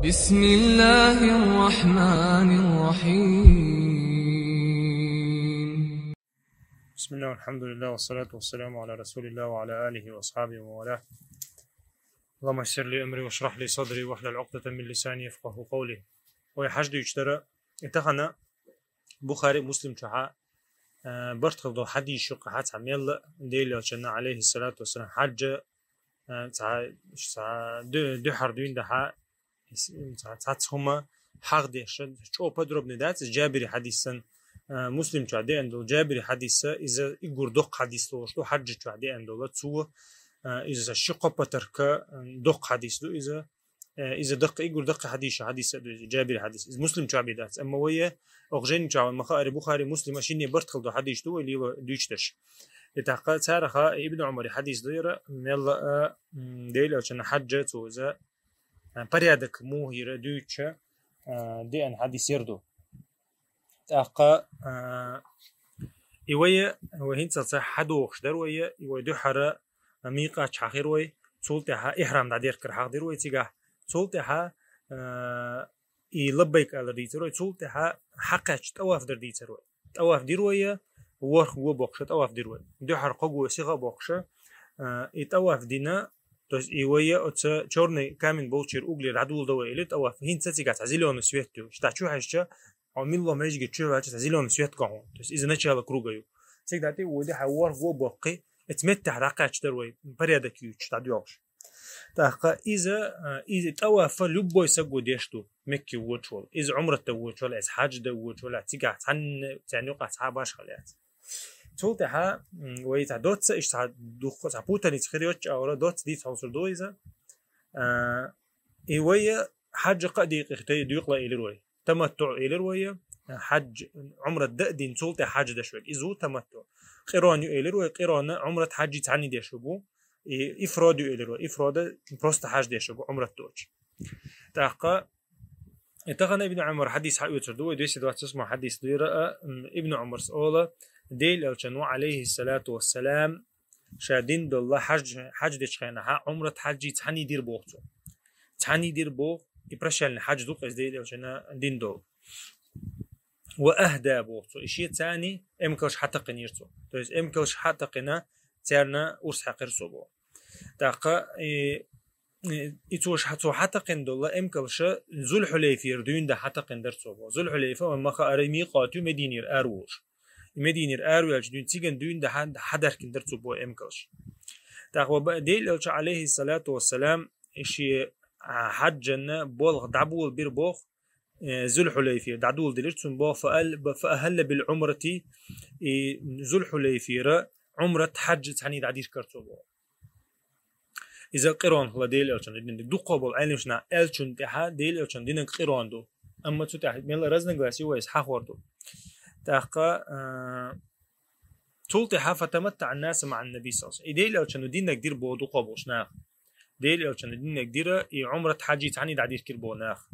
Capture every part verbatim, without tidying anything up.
بسم الله الرحمن الرحيم. بسم الله والحمد لله والصلاة والسلام على رسول الله وعلى آله وأصحابه ومن والاه. اللهم يسر لي أمري واشرح لي صدري واحلل عقدة من لساني يفقهوا قولي. Вай хьаж дуьйцуш дара, и тахана Бухари, Муслим чохь а, а, барт хила долу хьадисаш юкъахь цхьа мелла а Делан Элчанна, алейхиссалату вассалам, хьаьжча, а, цхьа, цхьа ду-, дуьхьара дуьйна дахьа, цхьа, цхьацца хӀума хьахдеш, чӀогӀа подробный дац иза, Джабири хьадис санна, а, Муслим чохь деана долу Джабири хьадис, иза уггар доккха хьадис лоруш ду, хьаьж чохь деана долу, цо, а, иза ши-кхо патарх, а, доккха хьадис ду иза, Э, иза даккха, уггар даккхий хьадисаш, хьадис а ду иза, Джабир хьадис. Иза Муслим чохь бен дац. Амма вай, оха жайнаш чохь вай ма хаара, Бухари, Муслима шинне барт хила долу хьадисаш ду вай лела дуьйцуш дерш. И тӀаккха царах Ибн Ӏумара хьадис ду яра, мелла а, м, Делан Элчанна хьаьжча цо иза, а, порядок муха яра дуьйцуш, а, деана хьадис яр ду. ТӀаккха, а, и вай, вай хӀинцалц хьадохуш дара вай, и вай дуьхьара мийкъат чу хьахира вай, цул тӀаьхьа ихьрам дӀадеркара хьахдира вай цигахь, цул тӀаьхьа, а, и лаббайк алар дийцира вай, цул тӀаьхьа хьакхаьчча тӀаваф дар дийцира вай. ТӀаваф дира вай, ворхӀ го боккхуша тӀаваф дира вай. Дуьхьара кхо го сиха а боккхуша, а, и тӀаваф дина, то есть и вай оцу чёрный камень болчуьра уггаре дӀадоладо вай, элира тӀаваф. ХӀинца цигахь цхьа зелёный свет ю. Ша чу хьаьжча, хьо милла межигех чу ваьлча, цхьа зелёный свет го хьуна. То есть иза начало круга ю. Цига дӀатӀе вай дуьхьа ворхӀ го боккхий, оцу меттехь дӀакхаьчча дара вай, порядок юьйцуш дӀадоьлхуш. ТӀаккха иза, а, иза тӀаваф любой саго деш ду, Мекке воьдуш волу. Иза Ӏумрат дан воьдуш волу, иза хьаьж дан воьдуш волу, цигахь цхьанна, царна юкъахь цхьа а башхалла яц. Цул тӀаьхьа, м, вай цхьа доцца, иштта цхьа дукха, цхьа путаница хир йоцуш а вара, доцца дийца хьовсур ду иза. А, и вай хьаьж кхаа декъе тӀе дуьйкъала элира вай. Таматтуъ элира вай, хьаьж, Ӏумрат дан а дина, цул тӀаьхьа хьаьж деш верг. Иза ву таматтуъ. Къирон ю элира вай, къирон Ӏумрат хьаьж цхьаьна деш верг ву. И ифрод ю элира вай, ифрод просто хьаьж деш верг ву, Ӏумрат доцуш. ТӀаккха, и тахана Ибн Ӏумара хьадис хьаоьцур ду вай, двести двадцать восьмой хьадис ду яра, а, м, Ибн Ӏумарс ола, Делан Элчано, алейхиссалату вассалам, ша дина долу хьаьж, хьаьж дечу хенахь Ӏумрат хьаьж цхьаьна дира боху цо. Цхьаьна дира боху, и прощальный хьаьж ду-кх иза Делан Элчано дина долу. Ва ахда боху цо. И шен царна эмкалш хьатакхийнера цо. То есть эмкалш хьатакхийна, царна урс хьаькхира цо боху. ТӀаккха и, и, и цо ш-, цо хьатакхийна долу эмкалш Зулхьулейфера дуьйна дан хьатакхийна дара цо боху. Зулхьулейфа, вай ма хаара, мийкъат ю Мединера ара волуш. И Мединера араваьлча дуьйна, цигахь дуьйна дан хьа-, хьадаьхкина дара цо боху эмкалш. ТӀаккха ва ба-, Делан Элча, алейхиссалату вассалам, и шен, а, хьаьжан болх дӀаболабира боху, э, Зулхьулейфера дӀадоладелира цунна боху, фа ал-, ба-, фа ахалла бил Ӏумрати, и Зулхьулейфера Ӏумрат хьаьж цхьаьна дӀадиркара цо боху. Иза къирон хилла Делан Элчано динарг. Дуккха болу Ӏеламнаха аьллачунна тӀаьхьа Делан Элчано динарг къирон ду. Амма цу тӀехь мелла разногласие ю, вай иза хьахор ду. ТӀаккха, а, цул тӀаьхьа фатаматтаъа ан-насу маъан-наби саллаллаху алейхи ва саллям. И Делан Элчано динарг дира боху дуккха болуш наха. Делан Элчано динарг дира, и Ӏумрат хьаьж цхьаьна дӀадиркира боху наха.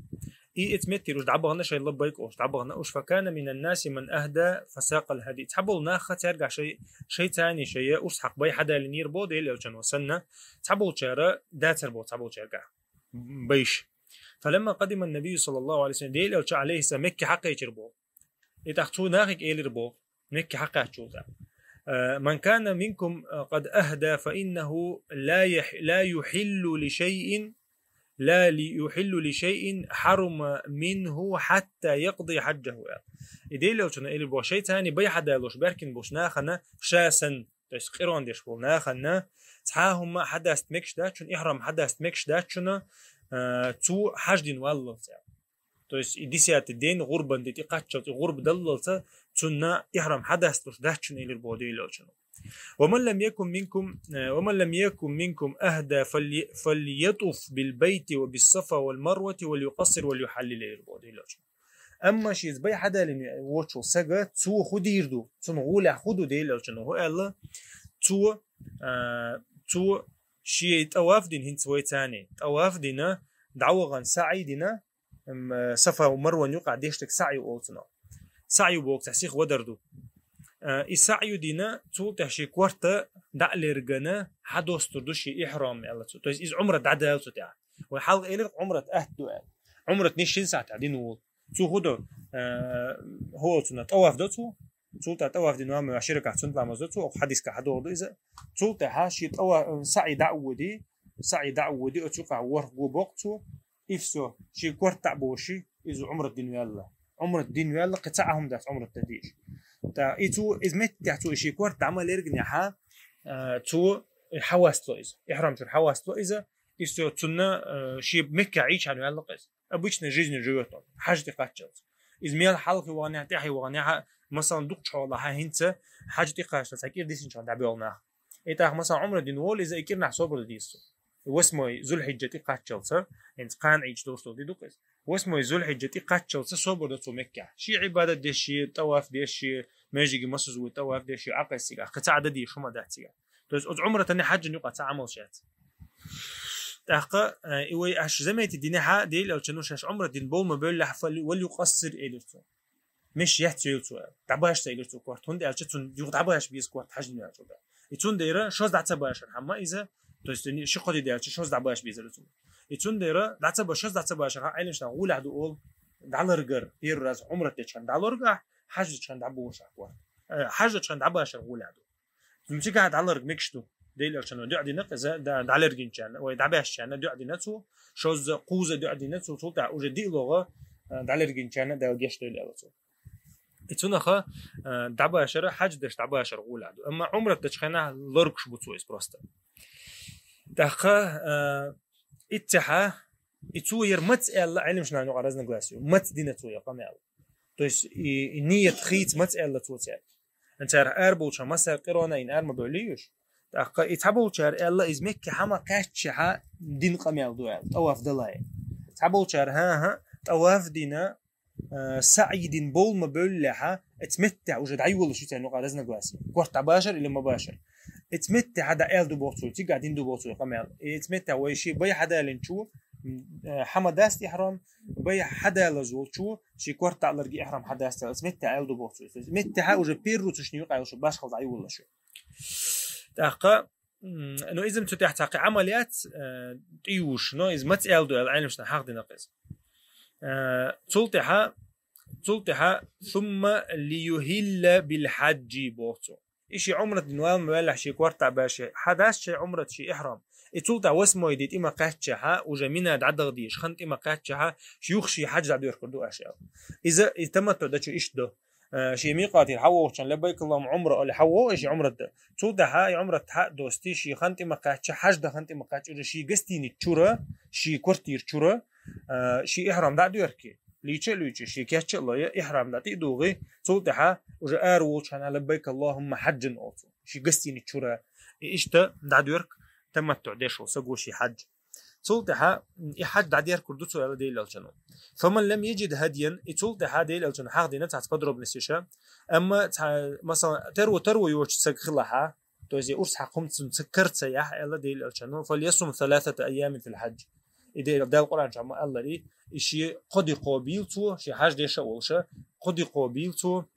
И эца меттера уьш дӀабахана шайн лаббайк олуш, дӀабахана уьш, факана минан-наси ман ахда фасакъал хьади. Цхьаболу нах цаьргахь шай, шайца царна шайн урс хьакха бай хьадалийнера боху Делан Элчано санна, цхьаболчара дацара боху цхьаболчаьргахь байш. Фаламма къадиман-набийю саллаллаху алейхи ва саллям, Делан Элча, алейхиссалам, Мекке хьакхечира боху. И тӀаккха цо нахе элира боху, Мекке хьакхаьччул тӀаьхьа. Э, ман кана минкум, э, къад ахда, фа иннаху ла яхь-, ла юхиллу ли шайин, ла ли юхиллу ли шайин хьарума минху хьатта якъди хьаджаху, аьлла. И Делан Элчано элира боху, шайца царна бай хьадалош баьхкина болчу нахана ша санна, то есть къирон деш болу нахана, цхьа а хӀума хьадаста мегаш дац шуна, ихьрам хьадаста мегаш дац шуна, э, цо хьаьж дина валлалц, аьлла. То есть и десятый день, гӀурбан де тӀекхаччалц, и гӀурба даллалца, цунна ихьрам хьадасталуш дац шуна, элира боху Делан Элчано. Ва ман лам якун минкум, э, ва ман лам якун минкум ахда фаль-, фальятуф бил байти ва бис сафа вал марвати вал юкъассир вал юхьаллил, элира боху Делан Элчано. Амма шеца бай хьадалийна воцчул сага, цо хӀун дийр ду, цунна гӀолехь хӀун ду Делан Элчано хӀун аьлла, цо, а, цо шен тӀаваф дина, хӀинца вай царна тӀаваф дина, дӀавахана саӀй дина, м, Сафа ва Марван юкъахь деш дерг саӀй олу цунах. СаӀй боху цхьа сиха вадар ду. А, и саӀй дина, цул тӀаьхьа шен корта дӀа а лергана, хьадостур ду шен ихьрам аьлла цо. То есть иза Ӏумрат дӀадала цу тӀехь. Вай хьалха элира Ӏумрат атта ду аьлла. Ӏумрат нийсса шин сахьтехь дина волу. Цо хӀун до, э, хӀо цунна тӀаваф до цо. Цул тӀаьхьа тӀаваф дина ваьлла, ши ракаӀат суннат ламаз до цо, оха хьадисехь хьадохур ду иза. Цул тӀаьхьа шен тӀава-, саӀи дӀа а води, саӀи дӀа а води, оцу юкъахь ворхӀ го боккху цо. И всё, шен корта дӀа а бовший, иза Ӏумрат дина ваьлла. Ӏумрат дина ваьлла, кхин цхьа а хӀума дац Ӏумрат дан дезаш. ТӀаккха и цо, иза меттехь цо и шен корта дӀа ма лергинехь, а, цо хьавастло иза. Ихьрам чуьра хьавастло иза. И всё, цунна, а, шен Меккехь Ӏийча хьан ваьлла иза. Обычной жизнью живёт он. Хьаьж тӀе кхаччалц. Иза мел хьалхе ваханехь, тӀаьхье ваханехь, масалан, дукхачу хьолахь хӀинца хьаьж тӀе кхаччалц, хьан кӀира дисинчохь дӀабоьлху нах. И тӀаккха, масалан, Ӏумрат дина волу иза, и кӀирнахь собар дан деза цо. Восьмой Зулхьиджа тӀе кхаччалца, хӀинца кхана Ӏийча долуш долу ди ду-кх иза. Восьмой Зулхьиджа тӀе кхаччалца собар дан цо Меккехь. Шен Ӏибадат деш, шен тӀаваф деш, шен межиге масаза вуй тӀаваф деш, шен Ӏакъа цигахь, кхин цхьа а дан дезаш хӀума дац цигахь. То есть оцу Ӏумратан хьаьжан юкъахь цхьа Ӏамалш яц. ТӀаккха, э, и вай аш заметить динехь, Делан Элчано шаьш Ӏумрат дина болу ма бевллехь, фал-, вал юкъассир элира цо. Меш яц йойла цо аьлла. ДӀабаша ца элира цо корта. ХӀунда аьлча цунна юха дӀабаша беза корта хьаьждина ваьлча. И цундела шозза дӀа ца башар хьамма иза, то есть ши-кхо де даьлча шозза дӀабаша безар цунна. И цундела дӀа ца ба-, шозза дӀа ца башар хьан Ӏеламнаха гӀулехь ду олу, дӀаларгар, первый раз Ӏумрат дечу хьан дӀаларгахь, хьаьж дечу хьан дӀабошахь корта. Э, хьаьж дечу хьан дӀабашар гӀулехь ду. Цигахь дӀаларг мегаш ду. Делан Элчано дуьхьа дина, иза да-, дӀалергинчарна, вай дӀабаьшчарна дуьхьа дина цо, шозза, кхузза дуьхьа дина цо, цул тӀаьхьа уже диълагӀа, а, дӀалергинчарна Дала гечдойла аьлла цо. И цунаха, а, дӀабашара, хьаьж деш дӀабашар гӀулехь ду. Амма Ӏумрат дечу хенахь лоргуш бу цо иза просто. ТӀаккха, а, иццехьа, и цо яра маца аьлла, Ӏеламнаха юкъа разногласие ю. Маца дина цо я къамел. То есть и, и ният хийца маца аьлла цо цаьрга. Цара араболча масар къирона ин ар ма бевллий уьш. ТӀаккха и цхьаболчара аьлла, иза Мекке хьама кхаьччехьа дина къамел ду аьлла, тӀаваф далай. Цхьаболчара, хӀан-хӀа, тӀаваф дина, а, саӀи дина болу ма бевллехьа, эца меттехь уже дӀайолуш ю царна юкъа разногласие. Корта дӀабашар или ма башар. Эца меттехьа дӀа аьлла ду боху цо, цигахь дина ду боху цо къамел. Эца меттехь вай шен бай хьадалинчу, м, э, хьама дац ихьрам, бай хьадалаза волчу, шен корта дӀа а ларги ихьрам хьадац аьлла, эца меттехь аьлла ду боху цо. Эца меттехьа уже первый цу шина юкъа йолуш башхалла дӀайолуш ю. ТӀаккха, м, ну, иза-м цу тӀехь цхьа кхин Ӏамал яц, э, тӀеюш, но иза маца аьлла ду аьлла, Ӏеламнаха хьахдина кхеза. Э, цул тӀехьа, цул тӀехьа, «Сумма лиюхилла бил хьаджи», боху цо. И ши Ӏумрат дина ваьлла ма ваьллехь ши корта дӀа баьши. Хьадац шайн Ӏумрат ши ихьрам. И цул тӀехьа восьмой де тӀе ма кхаьччехьа, уже Мина дӀадагӀа дезаш, хан тӀе ма кхаьччехьа, ши юха ши хьаьж дӀадоьркур ду аша аьлла. Иза, и таматтуӀ дечу иштта ду. Э, шен микъатера хьавогӀучун «Лаббайк Аллахумма Ӏумра» олий хьавогӀу, и ши Ӏумрат дан. Цул тӀаьхьа и Ӏумрат хьа а достий, ши хан тӀе ма кхаьчча, хьаьж дан хан тӀе ма кхаьчча, уже ши гостиница чура, ши квартира чура, э, ши ихьрам дӀа а доьркий. Лийча а луьйчий, ши кечча а лой, ихьрам дӀа тӀе а дугӀий, цул тӀаьхьа уже ара волчу хьана «Лаббайк Аллахумма хьаджан» олу цо. Ши гостиница чура. И иштта дӀадоьрку таматтуӀ деш волу саго ши хьаьж. Цул тӀаьхьа, м, и хьаьж дӀадеркур ду цо аьлла Делан Элчано. «Фаман лам яджид хьадиян», и цул тӀаьхьа Делан Элчано хьахдина цхьацца подробностеша, амма цхьа, масалан, таро, таро йоцуш цхьа хилахьа, то есть и урс хьакха хӀума цунна ца карца яхь аьлла Делан Элчано, «фальясум саласата айямин фил хьаджи». И Дела, Дала Къуръан чохь ма аллари, и ши кхо дикхо бийла цо, ши хьаьж деша а волуша, кхо дикхо бийла цо,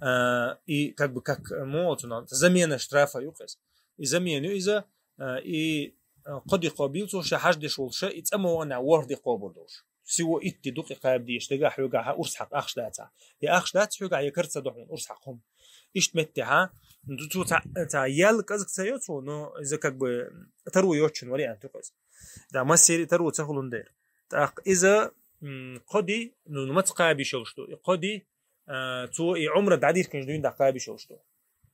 а, и как бы как, мо, цунах замена штрафа ю кхез. И замена ю иза, а, и, а, кхо дикхо бийла цо, ши хьаьж деш волуша, и цӀа ма вахана ворхӀ дикхо бур долуш. Всего итти дукъи кхаба дезаш дагахь хьоьгахь урс хьакха ахча дацахь. Я ахча дац хьоьгахь, я карца дохьун урс хьакха хӀума. Иштта меттехьа, цо ца, ца ял кӀазг ца йо цо, но иза как бы таро йоцучун вариант ю кхез. Да, массери таро ца хулун дер. ТӀаккха иза, м, кхо ди, ну, маца кхаба йиш йолуш ду. И кхо ди, а, цо и Ӏумрат дӀадиркинчу дуьйна дӀакхаба йиш йолуш ду.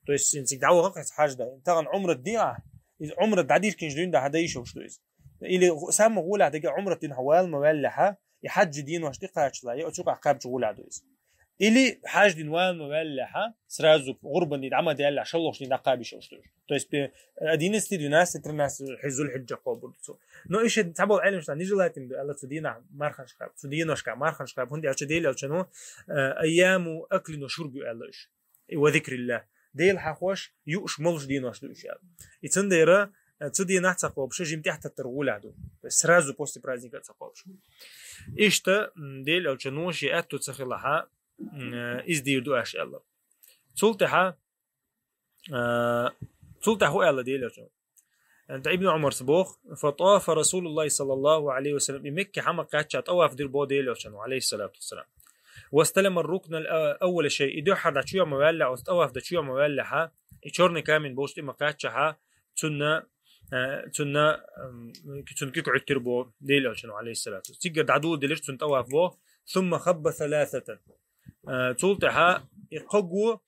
То есть, ин цига дӀаваха кхез хьаьж дан. Тахана Ӏумрат ди ахь, иза Ӏумрат дӀадиркинчу дуьйна дӀа хьан дан йиш йолуш ду иза. Или гу-, самма гӀолехь дагахь Ӏумрат дина хьо вала ма ваьллехьа, и хьаьжи денош тӀекхачале, я оцу юкъахь кхаьбча гӀолехь ду иза. Или хьаьжи дина вала ма ваьллехьа, сразу гӀурбан дин дӀа ма даьллехь, шолгӀачу дин дӀакхаба йиш йолуш ду иза. То есть, пе-, одиннадцатый, двенадцатый, тринадцатый хьуьззул хьиджа кхобур ду цо. Но и шен цхьаболу Ӏеламнаха нежелательно ду аьлла цу дийнахь марханаш кхаба. Цу деношка марханаш кхаба, хӀунда аьлча Дела аьлча, ну, э, айяму аклин ва шурбин ю аьлла уьш. И ва зикрилла. Дела хьахош, юуш, молуш денош ду уьш аьлла. И цундела, э, цу дийнахь ца кхобуш, жим тӀехь таттар гӀулехь ду. То есть сразу после праздника ца кхобуш. Иштта, м, Дела аьлча, ну, шен аьтту ца хилахьа, м, э, иза дийр ду аш аьлла. Цул тӀаьхьа, э, цул тӀаьхьа хӀу аьлла Дела аьлча? ТӀаккха Ибн Ӏумара боху: «فطاف رسول الله صلى الله عليه وسلم», и Мекка хьа ма кхаьчча тӀаваф дира боху Делан Элчано, عليه الصلاة والسلام. «واستلم الركن الأول شيء», и дуьххьара дӀа чу а ма ваьллехь, оцу тӀаваф дан чу а ма ваьллехь, и чёрный камень болчу тӀе ма кхаьччахь, цунна, э, цунна, м, цунна куьг Ӏуьттира боху Делан Элчано, عليه الصلاة والسلام. Цигара дӀадоладелира цунна тӀаваф боху. «ثم خب ثلاثة». Э, цул тӀаьхьа и кхо го,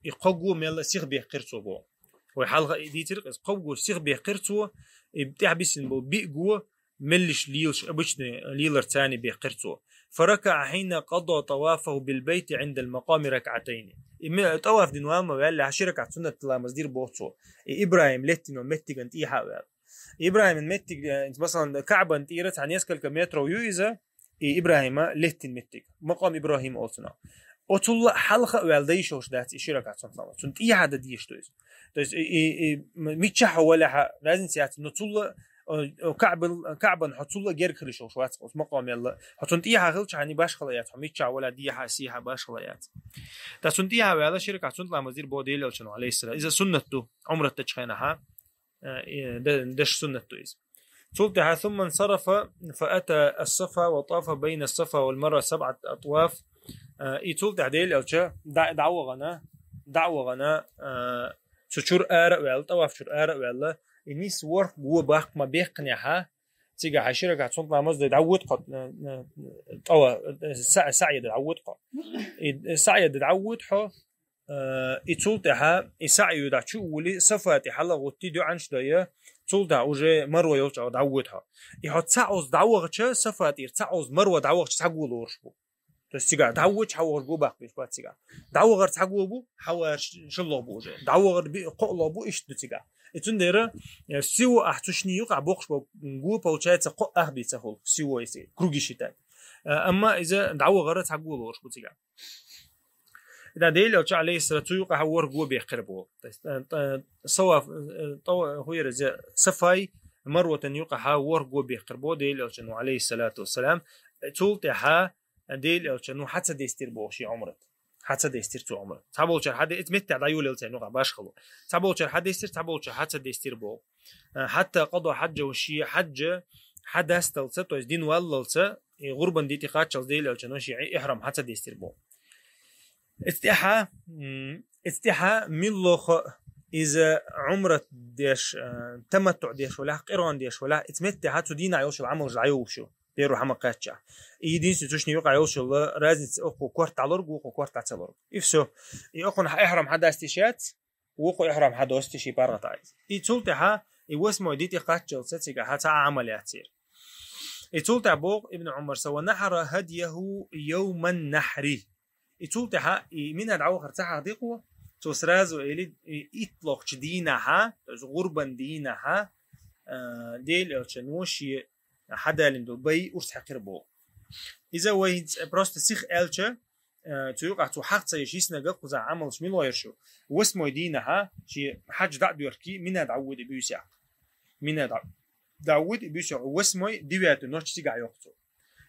и кхо го мелла сиха бехкира цо боху. Вай хьалха и дийцира, иза кхо го сиха бехкира цо, и тӀаьхьа бисина болу биъ го меллаша лелаш, обычный леларца бехкира цо. «فركع حين قضى طوافه بالبيت عند المقام ركعتين». И ме-, тӀаваф дина ван ма ваьллехь, ши ракаӀат суннат ламаз дира боху цо. И ИбрахӀим леттина меттиган тӀехьа а ваьлла. ИбрахӀиман меттиг, э, масалан, КаӀбан тӀера цхьана несколько метров ю иза, и ИбрахӀима леттина меттиг. Макъом ИбрахӀим олу цунах. Оцулла хьалха а ваьлла дан йиш йолуш дац и ши ракаӀат суннат ламаз. Цунна тӀехьа дан дезаш ду иза. То есть, и, и, и, м-, миччахь хьо валехь а, разница яц, но цулла, э, э, КаӀбан, КаӀбан хьо цулла герга хила йиш йолуш вац, оцу макъомелла. Хьо цунна тӀехьа хилча, хьайна башхала яц, хьо миччахь валехь, дехьа, сехьа башхала яц. Ткъа цунна тӀехьа ваьлла, ши ракаӀат суннат ламаз дира боху Делан Элчано, عليه السلام. Иза суннат ду, Ӏумрат дечу хенахь, э, э, де-, деш суннат ду иза. Цул тӀаьхьа: «ثم انصرف فأتى الصفا وطاف بين الصفا والمروة سبعة أطواف». Э, и цул тӀаьхьа Делан Элча дӀа-, дӀа а вахана, дӀа а вахана, э, цу чуьра ара а ваьлла, тӀаваф чуьра ара а ваьлла, и нисса ворхӀ го баккха ма баьккхинехь, цигахь ши ракаӀат суннат ламаз дан дӀавоьду хьо, э, э, тӀава-, э, са-, саӀй дан дӀавоьду хьо. И саӀй дан дӀавоьду хьо, э, и цул тӀаьхьа и саӀй дан чу а вуьллий, Сафа тӀе хьалагӀоттий, доӀанаш дой, цул тӀаьхьа уже Марва йолчу дӀавоьду хьо. И хьо цхьаъ оза дӀавахча, Сафа тӀера цхьаъ оза Марва дӀавахча, цхьа го лоруш бу. То есть цигахь дӀавоьдуш хьавахар го баккхийш бац цигахь. ДӀавахар цхьа го бу, хьавахар ши-, шолгӀа бу уже. ДӀавахар би-, кхоалгӀа бу, иштта ду цигахь. И цундела, э, всего ахь цу шинна юкъахь боккхуш бо-, го, получается, кхоъ ах бийца хуьлу, всего, если круги считать. Э, амма иза дӀавахар цхьа го лоруш бу цигахь. Да, Делан Элча, عليه السلام, цу юкъахь ворхӀ го бехкира боху. То есть, э, т-, саваф, э, тӀо-, хӀу яра иза, Сафай Марватан юкъахь ворхӀ го бехкира боху Делан Элчано, عليه الصلاة والسلام. Цул тӀаьхьа Делан Элчано хьа ца дестира боху шен Ӏумрат. Хьа ца дестира цо Ӏумрат. Цхьаболчара хьа де-, эца меттехь дӀайолаелла церан юкъахь башхало. Цхьаболчара хьа дестира, цхьаболчара хьа ца дестира боху. Э, حتى قضى حجه, шен хьаьжа хьа дасталца, то есть дина валлалца, и гӀурбан де тӀе кхаччалц Делан Элчано шен ихьрам хьа ца дестира боху. Эцтехьа, м, эцтехьа миллоха иза Ӏумрат деш, э, таматтуӀ деш валахь, къирон деш валахь, эца меттехьа цу дийнахь йолуш йолу Ӏамалш дӀайолуш ю, первый хьа ма кхаьчча. И единственный цу шинна юкъахь йолуш йолу разница, окху корта дӀалург, вукху корта дӀа ца лург. И всё. И окхунна хьа ихьрам хьа даста йиш яц, вукху ихьрам хьа дости шен паргӀатахь иза. И цул тӀаьхьа, и восьмой де тӀе кхаччалца цигахь цхьа а Ӏамал яц церан. И цул тӀаьхьа боху Ибн Ӏумара: «ونحر هديه يوم النحر». И цул тӀаьхьа, и Мина дӀавахар ца хьахдикъо, цо сразу или, и итталгӀачу дийнахьа, то есть гӀурбан дийнахьа, а, Делан Элчано шен хьадалина долу бай урс хьаькхира боху. Иза вай хӀинца просто сиха аьлча, а, цу юкъахь цо хьаха ца еш йиснарг кхузахь Ӏамалш мила гӀойр шу. Восьмой дийнахьа шен хьаьж дӀа а доьхкий, Мина дӀавоьду и буьйса яккха. Мина дӀа-, дӀавоьду и буьйса яккха. Восьмой, девятый ночь цигахь йоккху цо.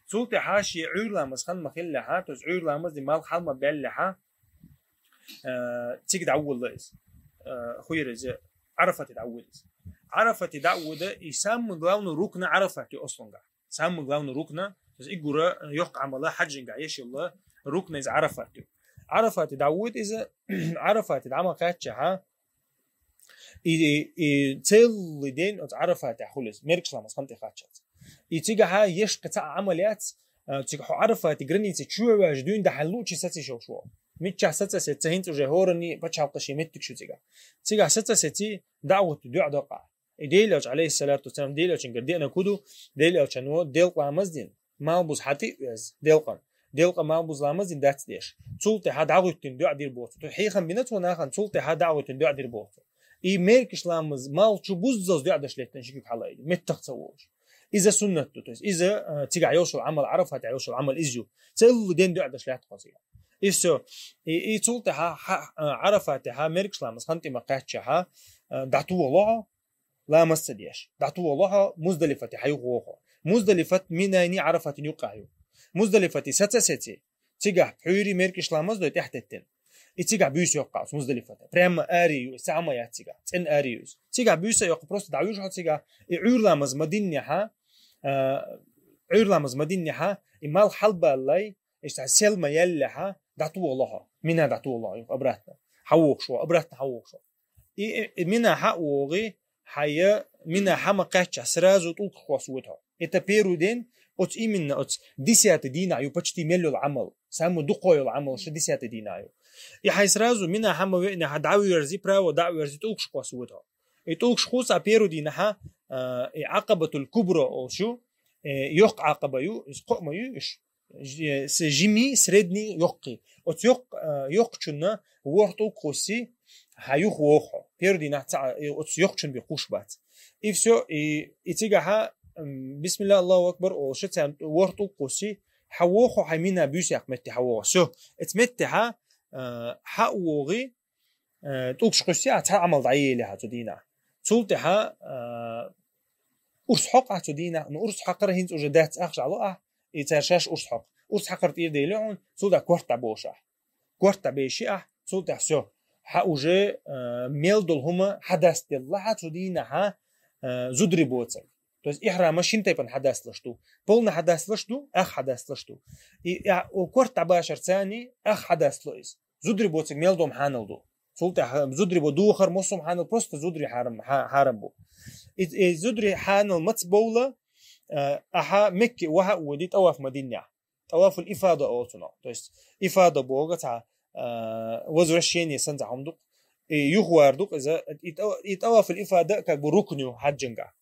Цул тӀаьхьа шен Ӏуьйра ламаз хан ма хиллехьа, то есть Ӏуьйра ламаз дин малх хьал ма баьллехьа, э, цига дӀаволла иза. Э, хӀу яра иза, Ӏарафате дӀавоьду иза. Ӏарафате дӀавоьду, и самый главный рукна Ӏарафат ю ослунгахь. Самый главный рукна, то есть и гура, э, йоккха Ӏамала хьаьжингахь еш йолу рукна иза Ӏарафат ю. Ӏарафате дӀавоьду иза, Ӏарафате дӀа ма кхаьччахьа, и, и целый день оцу Ӏарафатехь хуьлу иза, мергаш ламаз хан тӀе кхаччалц. И цигахьа еш кхин цхьа а Ӏамал яц, а, цига хьо Ӏарафате граница чу ваьжна дуьйна дахьал луучи саца йиш йолуш ву. Миччахь саца сеци, хӀинца уже хӀоранний пачхьалкхаший меттигаш ю цигахь. Цигахь саца сеци, дӀа а гӀоттий, доӀа до къа. И Делан Элча, عليه الصلاة والسلام, Делан Элчунгара деана кху ду, Делан Элчано делкъа ламаз дина. Малх буза хьан тӀе а веза, делкъан. Делкъа малх буза ламаз дина дац деш. Цул тӀаьхьа дӀагӀуьттина доӀа дира боху цо. Хьехам бина цо нахана, цул тӀаьхьа дӀагӀуьттина доӀа дира боху цо. И мергаш ламаз малх чу буззалц доӀа даш леттина ши куьг хьала айда, меттах ца волуш. Иза суннат ду, то есть иза, а, цигахь йолуш йолу Ӏамал, Ӏарафате йолуш йолу Ӏамал иза ю. Целый день доӀа даш лаьтта хьо цигахь. И всё. И, и цул тӀаьхьа, хьа-, а, Ӏарафатехьа, мергаш ламаз хан тӀе ма кхаьччахьа, а, дӀатохало хьо, ламаз ца деш. ДӀатохало хьо, Муздалифате хьан юха вохо. Муздалифат Минайний Ӏарафатин юккъехь ю. Муздалифате саца сеци, цигахь пхьуьйрий, мергаш ламаз дой тӀаьхьатеттина. И цигахь буьйса йоккха оцу Муздалифата. Прямо ари ю, иза цхьа а ма яц цигахь. ЦӀена ари ю иза. Цигахь буьйса а йоккхий, просто дӀавуьжу хьо цигахь. И Ӏуьйрламаз ма диннехьа, а, Ӏуьйрламаз ма диннехьа, и малх хьалбаллай, иштта сел ма яллехьа, дӀатохалахь хьо. Мина дӀатохалахь хьо, обратно. Хьавохуш хьо, обратно хьавохуш хьо. И, и, и Мина хьа а вогӀий, хьайя Мина хьа ма кхаьчча, сразу тӀулгаш кхосса вода хьо. Это первый день, оцу именно оцу десятый дийнахь ю почти мел йолу Ӏамал. Самый дукха йолу Ӏамал ша десятый дийнахь ю. И хьайн сразу Мина хьа ма веъна, хьа дӀа а верзий, право дӀа а верзий, тӀулгаш кхосса вода хьо. И тӀулгаш кхуссу а первый дийнахьа, а, и Ӏакъабатул Кубра олуш ю, э, йоккха Ӏакъаба ю, иза кхоъ ма ю уьш. Ж-, с-, жимий, средний, йоккхий. Оцу йоккх-, а, йоккхачунна ворхӀ тӀулг кхуссий, хьан юха вогӀу хьо. Первый дийнахь ца, э, оцу йоккхачун бен кхуссуш бац. И всё, и, и цигахьа, м, бисмилла, Аллаху акбар олуш, царна ворхӀ тӀулг кхуссий, хьан вогӀу хьо, хьайн Мина буьйсехь метте хьан вогӀу. Всё, оцу меттехьа, а, хьан а вогӀий, э, тӀулгаш кхуссий, а цхьа Ӏамал дӀаелехьа цу дийнахь. Цул тӀаьхьа, э, урс хьокху ахь цу дийнахь, ну, урс хьакхар хӀинца уже дац ахча ло ахь, и цара шаьш урс хьокху. Урс хьакхар тӀера дели хьуна, цул тӀаьхьа корта дӀабошу ахь. Корта дӀабеши ахь, цул тӀаьхьа всё. Хьан уже, э, мел долу хӀума хьадастаделла хьан цу дийнахьа, э, зударий боцург. То есть ихьрама шина тайпана хьадасталаш ду. Полна хьадасталаш ду, ах хьадасталаш ду. И, и, о, корта дӀабашар царний ах хьадастало иза. Зударий боцург мел долу хӀума хьанал ду. Цул тӀаьхьа зударий бо духар, массо а хӀума хьанал, просто зударий хьарам, хьа-, хьарам бу. И, и зударий хьанал маца бовла, а, ахьа Мекке ваха а води, тӀаваф ма диннехь. ТӀавафул ифада олу цунах. То есть ифада боху цхьа, а, возвращение санна цхьа хӀума ду-кх. И юхавар ду-кх иза, и тӀа-, и тӀавафул ифада как бы рукн ю хьаьжжангахь.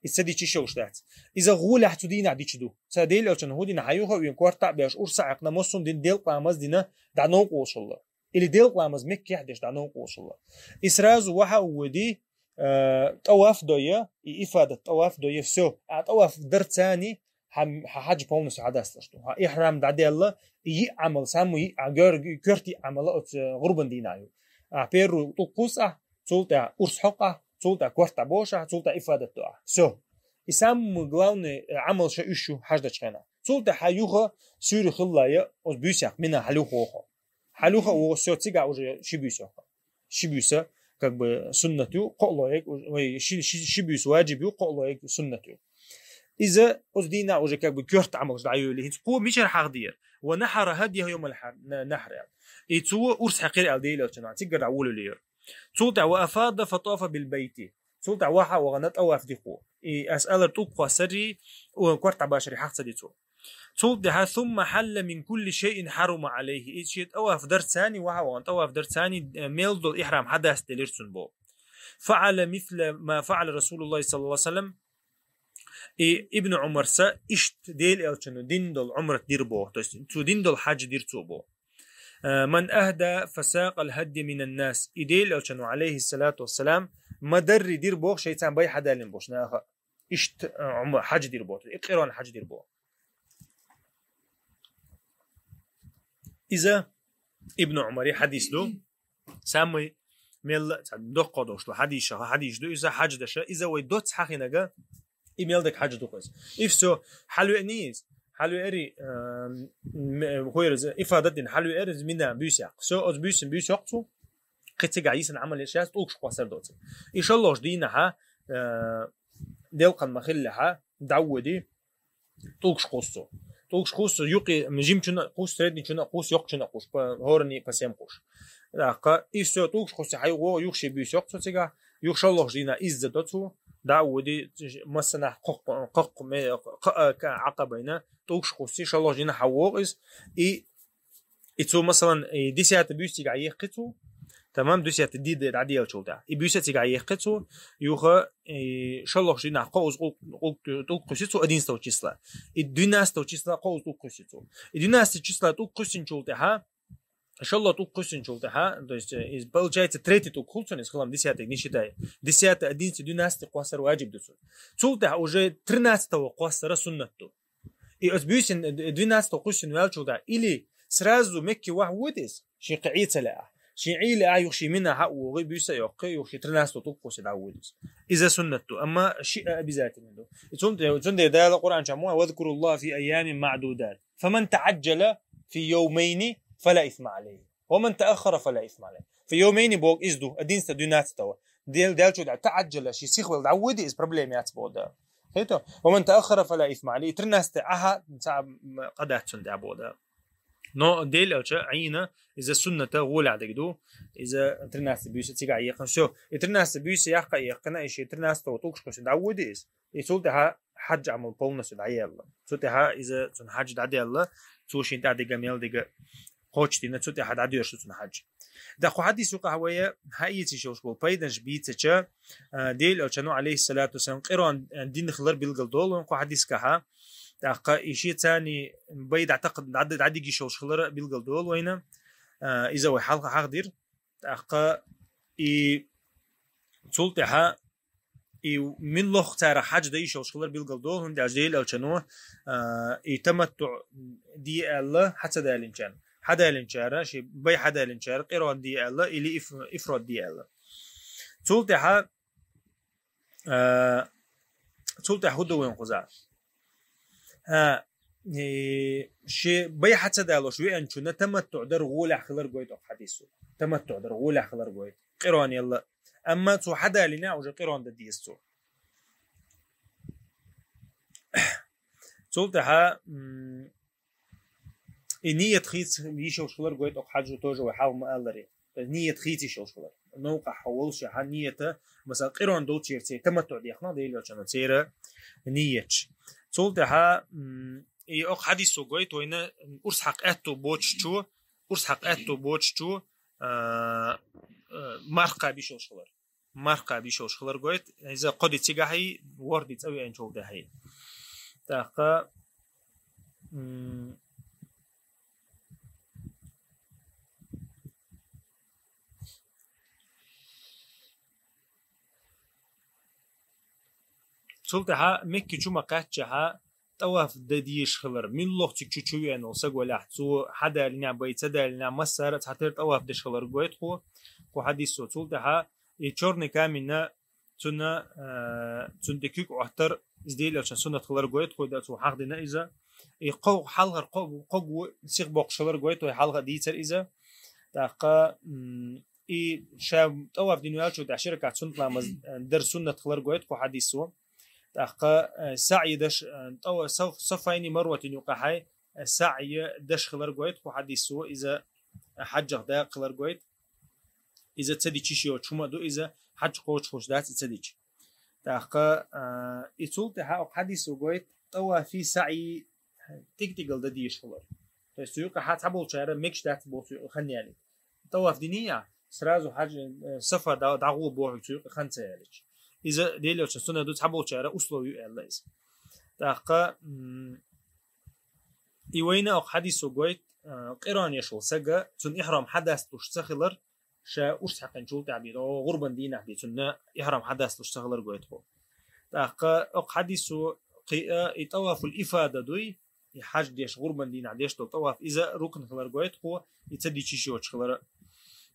И ца дича йиш йолуш дац. Иза гӀолехь цу дийнахь дича ду. Ца Делан элчанна хӀу дина, хьан юха а вен, корта а беш, урс а хьаькхна, массо а дина, делкъа ламаз дина, дӀа новкъа волуш хилла. Или делкъа ламаз Меккехь деш дӀа новкъа волуш хилла. И сразу ваха а води, э, тӀаваф дойя, и ифадат тӀаваф дойя, всё. А тӀаваф дар царний хьан, хьан хьаьж полностью хьадасталаш ду. Хьан ихьрам дӀаделла, и йиъ Ӏамал, самый йиъ Ӏа-, гор-, коьрта йиъ Ӏамал оцу, э, гӀурбан дийнахь ю. А первый тӀулг кхуссу ахь, цул тӀаьхьа урс хьокху ахь, цул тӀаьхьа корта дӀабошу ахь, цул тӀаьхьа ифадат до ахь. Всё. И самый главный, э, Ӏамал ша уьш ю хьаьж дечу хенахь. Цул тӀаьхьа юха суьйре хилла я, оцу буьйсехь Мина хьан юха вогӀу хьо. Хьан юха а вогӀу, всё, цигахь уже ши буьйса йоккху. Ши буьйса, как бы, суннат ю, кхоъ лоьгу, вай ши, ши, ши буьйса ваджиб ю, кхоъ лоьгу суннат ю. Иза оцу дийнахь уже, как бы, коьрта Ӏамалш дӀайоьлий. ХӀинца кхо мичара хьахдийра? «Ва нахьара хадьяху йомал хьар-, на-, нахьр», аьлла. И цо урс хьаькхира аьлла Делан элчанна, цигара дӀа волавелира. Цул тӀаьхьа «ва афада фатафа бил байти». Цул тӀаьхьа ваха а вахана тӀаваф ди кхо. И ас алар тӀулг кхоссарий, о, корта дӀабашарий хьаха ца ди цо. Цул тӀаьхьа «сумма хьалла мин кулли шайин хьарума Ӏалайхи». И шен тӀаваф дар царний, ваха а вахана тӀаваф дар царний, э, мел долу ихьрам хьадастаделира цунна боху. «Фаъала мисла ма фаъала Расулуллахи саллаллаху алейхи ва саллям». И Ибн Ӏумарса иштта Делан элчано дина долу Ӏумрат дира боху. То есть цо дина долу хьаьж дира цо боху. Э, «ман ахда фасакъал хадья минан нас». И Делан элчано, алейхиссалату вассалам, ма дарри дира боху, шайца бай хьадаьллина боху наха. Иштта, э, Ӏума-, хьаьж дира боху. И къирон хьаьж дира боху. Иза Ибн Ӏумари хьадис ду. Самый мелла а цхьа доккха долуш ду хьадисаха, хьадис ду иза хьаьж деш. Иза вай доцца хьахинарг, и мел дерг хьаьж ду-кх иза. И всё, хьалавеъний иза. Хьалавеъарий, эм, м-, хӀора иза, ифадат дина хьалавеъарий иза Мина буьйсехь. Всё, оцу буьйсанна буьйса йоккху цо. Кхин цигахь йисина Ӏамал еш яц, тӀулгаш кхоссар доцург. И шолгӀачу дийнахьа, э, делкъан ма хиллехьа, дӀаводи, тӀулгаш кхуссу. ТӀулгаш кхуссу, юкъе, жимачунна а кхуссу, среднийчунна а кхуссу, йоккхачунна а кхуссу, по-, хӀоранний по семь кхуссу. ТӀаккха, и всё, тӀулгаш кхуссу, хьан юха вогӀу, юха шен буьйса йоккху цо цигахь, юха шолгӀачу дийнахь изза до цо, дӀа а води, массанахь кхоккху, кхоккху ме-, кха-, а, ка-, Ӏакъабайна, тӀулгаш кхуссий, шолгӀачу дийнахь хьан вогӀу иза, и И цо, масалан, и десятый буьйса цигахь еккхи цо, тамам, десятый ди де-, дӀаделлачул тӀаьхьа. И буьйса цигахь еккхи цо, юха, и шолгӀачу дийнахь кхо уза къулг-, къулг-, тӀулг кхуьссу цо одиннадцатого числа. И двенадцатого числа кхо уза тӀулг кхуьссу цо. И двенадцатого числа тӀулг кхуьссинчул тӀаьхьа, шолгӀа тӀулг кхуьссинчул тӀаьхьа, то есть, э, из, получается, третий тӀулг хуьлу цунна, из хилам десятый не считай. Десятый, одиннадцатый, двенадцатый кхоссар ваджиб ду цунна. Цул тӀаьхьа уже тринадцатого кхоссара суннат ду. И оцу буьйсанна, э, двенадцатого кхуьссина ваьллачул тӀаьхьа, или сразу Мекке ваха вода иза, шен кхин Ӏий ца лаахь. Шен Ӏий лаахь, юха шен Мина хьа а вогӀий, буьйса а йоккхий, юха шен тринадцатого тӀулг кхуссий дӀавода иза. Иза суннат ду, амма шиъ обязательно ду. И цун-, цундела Дала Къуръан чохь ма: «Вазкуруллаха фи айямин маъдудат. Фаман таъаджджала фи йовмайни фала исма алейхи. Ва ман тааххара фала исма алейхи». Фи йовмайни боху иза ду, одиннадцатого, двенадцатого. Дел, Даьла чу дӀа таӀаджала, ший сихвел дӀаводе, из проблема яц боху Дала. Хетий? «Ва ман тааххара фала исма алайхи». Тринадцатый Ӏаха, цхьа, м, къа дац цунна тӀехь боху Дала. Но Даьла Элча Ӏийна, иза сунната гӀолехь дерг ду, иза тринадцатый буьйса цигахь яьккхина. Всё, и тринадцатый буьйса яккха а яьккхина, и ший тринадцатого тӀулгаш кхоьссина дӀаводе иза. И цул тӀаьхьа хьаджа Ӏамал полностью дӀаяьлла. Цул тӀаьхьа иза цуьнан хьаджа дӀадаьлла, цо шен тӀехь дерг мел дерг кхочушдина, цул тӀаьхьа дӀадоьрзуш ду цуьнан хьаджа. ТӀаккха кху хьадисо юкъахь вай хьаэца йиш йолуш болу пайданаш бийцича, а, Даьла Элчано, алейхиссалату вассалам, къирон, а, дина хилар билгал долу вайна кху хьадисехь. ТӀаккха и шен царний бай дӀатакха-, дӀа-, дӀадига йиш йолуш хилар билгал долу вайна. А, иза вай хьалха хьахдира. ТӀаккха и цул тӀаьхьа и муьлхха царах хьаджа дан йиш йолуш хилар билгал долу, хӀунда аьлча Даьла Элчано, а, и таматтуӀ де аьлла хьа ца далинчарна. Хьадалинчара, шен бай хьадалинчара, къирон де аьлла, или иф-, ифрод де аьлла. Цул тӀаьхьа, а, цул тӀаьхьа хӀун ду вайна кхузахь? А, э, шен бай хьа ца далош веанчунна таматтуӀ дар гӀолехь хилар гойту оха хьадисо. ТаматтуӀ дар гӀолехь хилар гойту. Къирон елла. Амма цо хьадалина, уже къирон дан деза цо. Цул тӀаьхьа, м, и ният хийца йиш йолуш хилар гойту оха хьаджо тоже вай хьалха ма-аллара. Ният хийца йиш йолуш хилар. Новкъахь хьо волуш хьан ният, масала, къирон долчеран церан таматтуӀ дехна Даьла Элчано церан нияташ. Цул тӀаьхьа, м, и оха хьадисо гойту вайна урс хьакха аьтту боцучо, урс хьакха аьтту боцучо, а, а, марха кхаба йиш йолуш хилар. Марха кхаба йиш йолуш хилар гойту. Иза кхо де цигахь, ворхӀ де цӀа веанчул тӀаьхьа. ТӀаккха, м, цул тӀаьхьа Мекка чу ма кхаьччахьа, тӀаваф дан дезаш хилар. Муьлхха цига чу чу веана волу саг валахь, цо хьадалина бай, ца далина, массара а цхьатера тӀаваф деш хилар гойту кху, кху хьадисо. Цул тӀаьхьа и чёрный камень, цунна, а, цунна тӀе куьг Ӏоттар, иза Даьла Элчан суннат хилар гойту кху, да цо хьахдина иза. И кхо-, хьалхара кхо-, кхо гу сиха боккхуш хилар гойту, вай хьалха дийцар иза. ТӀаккха, м, и ша тӀаваф дина ваьлча тӀехь ши ракаӀат суннат ламаз, э, дар суннат хилар гойту кху хьадисо. ТӀаккха, э, саӀй даш, э, тӀава-, Саф-, Сафайни Марватин юкъахь, э, саӀй даш хилар гойту кху хьадисо, иза хьаджах дакъа хилар гойту. Иза ца дича йиш йоцуш хӀума а ду, иза хьаджа кхочуш дац и ца дича. ТӀаккха, э, и цул тӀаьхьа оха хьадисо гойту, тӀавафи саӀй тӀиг-тӀигал дан дезаш хилар. То есть цу юкъахь цхьаболчара мегаш дац боху цу юкъа хан ялийта. ТӀаваф динехь, сразу хьаджа, э, Сафа дӀа-, дӀагӀо боху цу юкъа хан ца ялийча. Иза Даьла Элчан суннат ду, цхьаболчара условие ю аьлла иза. ТӀаккха, м, и вайна оха хьадисо гойту, э, къирон еш волу сага, цунна ихьрам хьадасталуш ца хилар, ша урс хьаькхначул тӀаьхьа бен, о, гӀурбан дийнахь бен цунна ихьрам хьадасталуш ца хилар гойту кху. ТӀаккха оха хьадисо кхиа, и тӀавафул ифада дуй, и хьаджа деш, гӀурбан дийнахь деш долу тӀаваф, иза рукн хилар гойту кху, и ца дича йиш йоцуш хилар.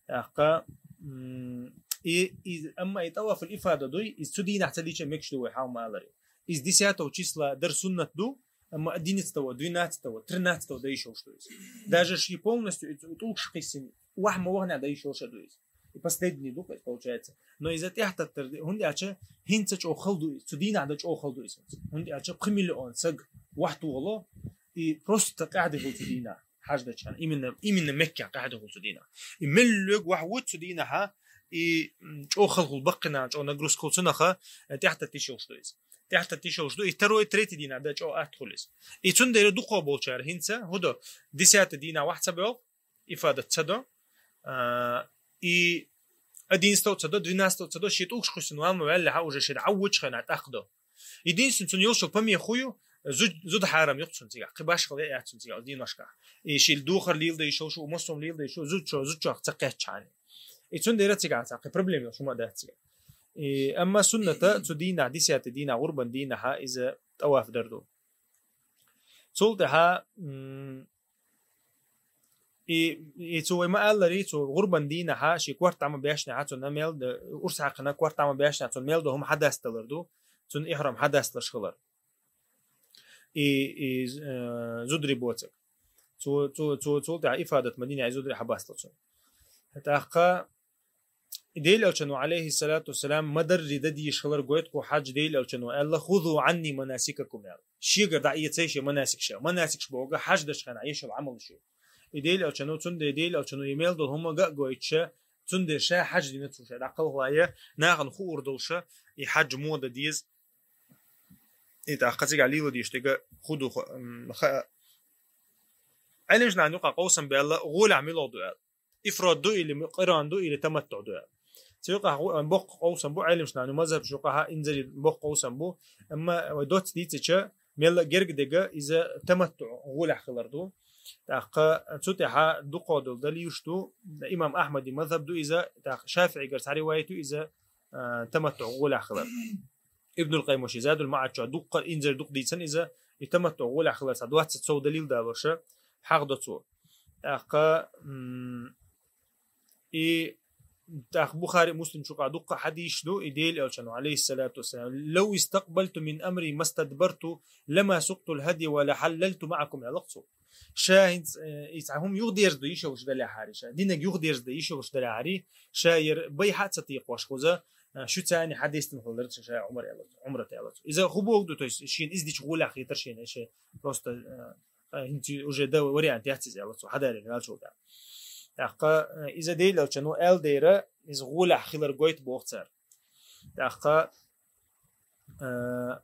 ТӀаккха, м, и, и, амма и тӀавафул ифада дуй, иза цу дийнахь ца дича мегаш ду вай хьалха ма-аллара. Иза десятого числа дар суннат ду, амма одиннадцатого, двенадцатого, тринадцатого дан йиш йолуш ду иза. Даже ши полностью и тӀулгаш кхиссина, вахь ма вахана дан йиш йолуш а ду иза. И последний ду, получается. Но иза тӀехь таттар, хӀунда аьлча хӀинца чӀогӀа хала ду иза. Цу дийнахь дан чӀогӀа хала ду иза. ХӀунда аьлча пхи миллион саг вахь тухало, и просто къаьхьа дехула цу дийнахь хьаджа дечарна. Именно, именно Меккехь къаьхьа дехула цу дийнахь. И меллиг вахь вуьту цу дийнахьа, и, м, чӀогӀа хала хула баккхина, чӀогӀа нагрузка хула цунах, э, тӀехь татта йиш йолуш ду иза. ТӀехь татта йиш йолуш ду, и второй, третий дийнахь дан чӀогӀа атта хула иза. И цундела дукхо болчара хӀинца, хӀун до, десятый дийнахь вахь ца боьлху, ифадат ца до, а, и одиннадцатого ца до, двенадцатого ца до, шен тӀулгаш кхуьссина ван ма ваьллехьа, уже шен дӀавоьдучу хенахь тӀаккха до. Единственное, цунна йолуш йолу помеха хӀун ю, зуд-, зуда хьарам ю-кх цунна цигахь, кхин башхалла яц цунна цигахь, оцу дийнашкахь. И шен духар леладан йиш йолуш, умассо а леладан йиш йолуш, зудчо-, зудчох ца кхаьчча хьуна. И цундела цигахь цхьа кхин проблема йолуш хӀума а дац цигахь. И, амма сунната цу дийнахь, десятый дийнахь, гӀурбан дийнахьа иза тӀаваф дар ду. Цул тӀаьхьа, м, и, и цо вай ма-аллара, цо гӀурбан дийнахьа, шен корта дӀа ма баьшнехьа, цунна мел д-, урс хьаькхна корта дӀа ма баьшнехьа, цунна мел ду хӀума хьадасталар ду, цунна ихьрам хьадасталаш хилар. И, и, э, зударий боцург. Цо, цо, цо, цул тӀаьхьа ифадат ма динехь, и зударий хьабастало цунна. ТӀаккха, И Делан Элчано, алейхиссалату вассалам, ма дарра дан дезаш хилар гойту хьажа Делан Элчано аьлла: «Хузу анни манасикакум», аьлла. Шегара дӀаэцай шоай манасикаш. Манасикаш боху хьажа деш хьайна еш йолу Ӏамалш ю. И Делан Элчано, цундела Делан Элчано и мел долу хӀума ган а гойтуш, цундела ша хьажа дина цо ша дӀакхалхале, нахана хуур долуш, и хьажа ма дан деза. И тӀаккха цигахь лело дезаш дерг хӀун ду, м, ха-, Ӏелимаш нахана юкъахь къовсам баьлла, гӀолехь муьлха ду аьлла. Ифрод ду или къиран ду или таматтуӀ ду аьлла. Цу юкъахь гӀо-, боккха къовсам бу, Ӏелимаш нахана мазхӀабаш юкъахь инзаре боккха къовсам бу, амма вай доцца дийцича, мелла а герга дерг иза таматтуӀ гӀолехь хилар ду. ТӀаккха цу тӀехь дукхах долу далилаш ду, имам Ахьмадан мазхӀаб ду иза, тӀаккха ШафиӀигара цхьа риваят ю иза, а, таматтуӀ гӀолехь хилар. Ибнул Къаййима шен Задул МаӀад чохь дуккха а, инзаре дукха дийцина иза, и таматтуӀ гӀолехь хилар цхьа доцца сов далил далош, хьахдо цо. ТӀаккха, м, и тӀаккха Бухари, Муслим чу юкъахь дуккха хьадисаш ду, и Делан Элчано, алейхиссалату вассалам: «Лав истакбалту мин амри мастадбарту, лама сукътул хадя ва ла хьаллалту маӀакум», аьлла цо. Ша хӀинца, э, и цхьа хӀума юхадерзаде йиш йолуш далахьара, ша динаг юхадерзаде йиш йолуш далахьара, ша яра байхьа а ца текхош кхуза, а, шуьца хьадестина хилла дара ша Ӏумар аьлла, Ӏумрат аьлла цо. Иза хӀун боху ду, то есть шена иза дича гӀолехь хетара шена, ша просто, а, а, хӀинца уже дан вариант яц иза аьлла цо, хьадалийна ваьллачул тӀаьхьа. ТӀаккха, а, иза Делан Элчано аьлла дера, иза гӀолехь хилар гойту боху цара. ТӀаккха, а,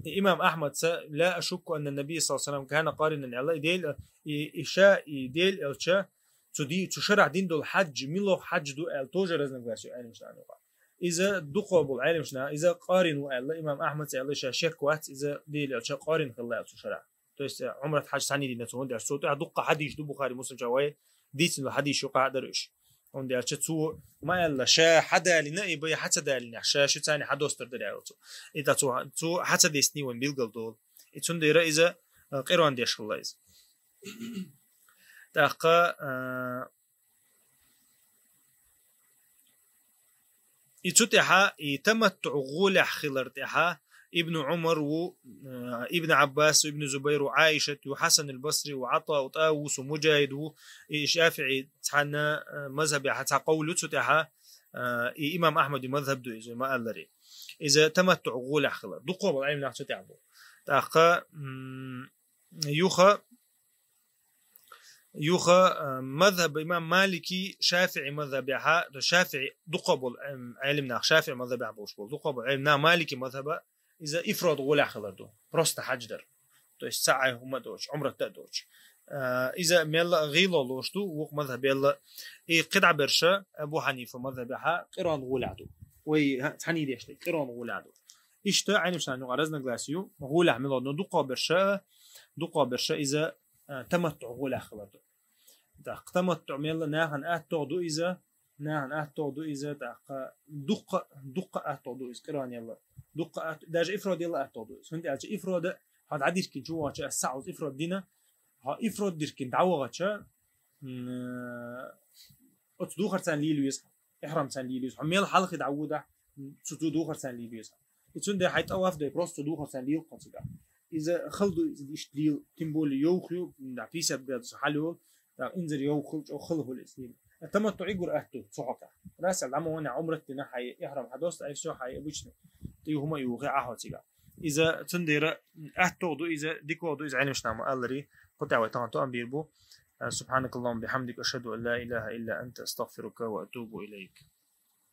и имам Ахьмада: «Ла ашукку анна набий саллаллаху алейхи ва саллям кана къаринан», аьлла, и Дела, и, и ша, и Делан Элча, цу ди-, цу шарахь дина долу хьадж, муьлха хьадж ду аьлла, тоже разногласие ю Ӏелимаш нахана юкъахь. Иза дукхах болу Ӏелимаш нахана, иза къарин ву аьлла, имам Ахьмада аьлла, ша шек вац, иза Делан Элча къарин хилла аьлла цу шарахь. То есть, э, Ӏумрат хьадж цхьаьна дина цо, хӀунда аьлча цо тӀехь дуккха хьадисаш ду Бухари, Муслим чохь вай дийцина долу хьадисаш юкъахь а дара уьш. ХӀунда аьлча цо ма аьлла, ша хьадалийна, и байхьа ца далийнехь, ша шуьца хьадостур дара аьлла цо. И тӀаккха цо, цо хьа ца дестиний вайн билгал долу. И цундела иза, а, къиран деш хилла иза. ТӀаккха, а, и цу тӀехь, и таматтуӀ гӀолехь хилар тӀехь, Ибн Ӏумар ву, а, Ибн Ӏаббас ву, Ибн Зубайр ву, Ӏаишат ву, Хьасан аль-Басри ву, Ӏата ву, ТӀавус ву, Муджахид ву, и ШафиӀи цхьана, а, мазхӀабехь цхьа къовл ю цу тӀехь, а, и имам Ахьмадан мазхӀаб ду иза, ма-аллара. Иза таматтуӀ гӀолехь хилар. Дукхах болу Ӏелам нах цу тӀехь бу. ТӀаккха, м, юха, юха, а, мазхӀаб имам Малики, ШафиӀи мазхӀабехь, то ШафиӀи дукхах болу, м, Ӏелам нах, ШафиӀи мазхӀабехь болуш болу дукхах болу Ӏелам нах Малики мазхӀаба, иза ифрод гӀолехь хилар ду. Просто хьадж дар. То есть цхьа а хӀума а доцуш, Ӏумрат а доцуш. А, иза мелла а гӀийла лош ду, вукху мазхӀаб белла. И кхидӀа берш, Абу Хьанифа мазхӀабехь къиран гӀолехь ду. Вай, ха, цхьаьна деш ду, къиран гӀолехь ду. Иштта Ӏелимаш нахана юкъахь разногласие ю, гӀолехь муьлха ду, дукхах берш, дукхах берш иза, а, таматтуӀ гӀолехь хилар ду. ТӀаккха таматтуӀ мелла нахана аттагӀа ду иза, нахана аттагӀа ду иза, тӀаккха дуккха, дуккха аттагӀа ду иза, къиран елла. Дуккха атт-, даже ифрод елла аттагӀа ду иза. ХӀунда аьлча ифрод, хьо дӀадиркина чу вахча, аса схьа олуш ифрод дина, хьо ифрод диркина дӀавахча, м, оцу духарца лийла веза, ихьрамца лийла веза. Хьо мел хьалхе дӀаводахь, цу, цу духарца лийла веза. И цундела хьайн тӀаваф дай просто цу духарца лийла кхо цигахь. Иза хала ду, иза иштта лийла, тем более йовха ю, да, пятьдесят градусов хьал йолу, да, инзаре йовха хила, чӀогӀа хала хуьлу иза лийла. ТаматтуӀ гур атта цу хьокъехь. Расал дӀа ма ван, Ӏумрат дина, хьайн ихьрам хьадоста, ай всё, хьайн обычный. ТӀе хӀума а юху, Ӏа хьо цигахь. Иза цундела аттагӀа ду иза, дика ду иза, Ӏелимаш нахана ма-аллара, кху тӀехь вай тахана тоам бийр бу. سبحانك اللهم وبحمدك، أشهد أن لا إله إلا أنت، أستغفرك وأتوب إليك.